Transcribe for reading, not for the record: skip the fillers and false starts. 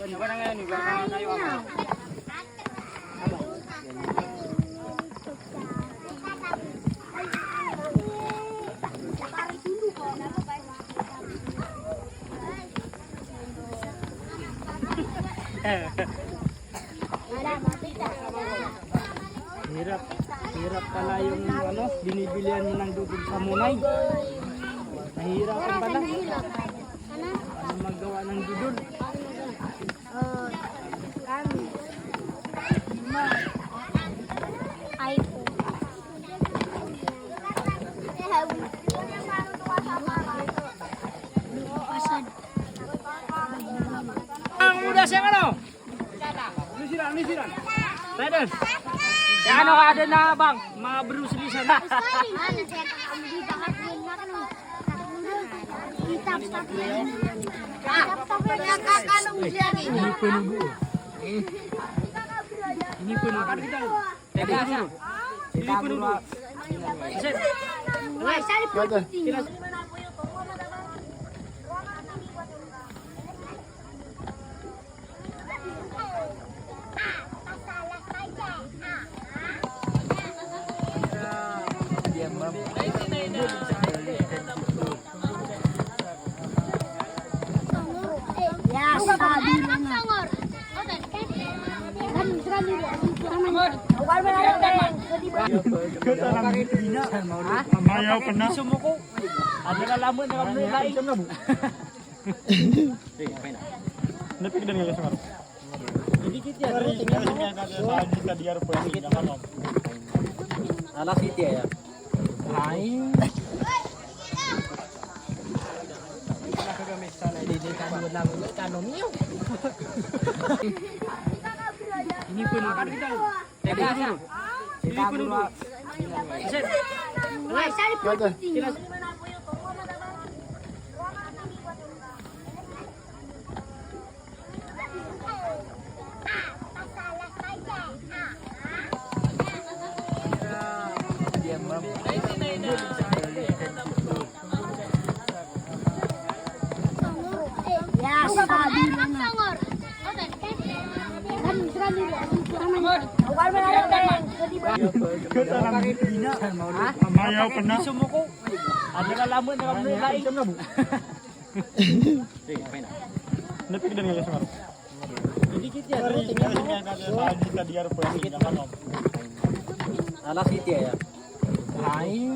Hirap. Hirap pala yung ano, binibilihan mo ng dugog sa munay. Nahirapan pala. Ano magawa ng dudol? iPhone. Pasad. Ang muda siya ano? Nisiran, nisiran. Tayo. Ya ano ka din na bang? Mga Bruce Lee sana. Ini pun Teka siya. Ini pun Sir. Ya, sabi mo na. Ayaw pa na. Sumuko. Ano na lamon na kami laing. Napigdan nga sa karo. Dikit yan. Tingnan mo. Ala City ya. Ay. Ini pun Teka siya. Ini pun Sir. Ya, sabi mo na. Ayaw pa na. Sumuko. Ano na lamon na kami laing. Napigdan nga sa karo. Dikit yan. Tingnan mo. Ala City ya. Ay.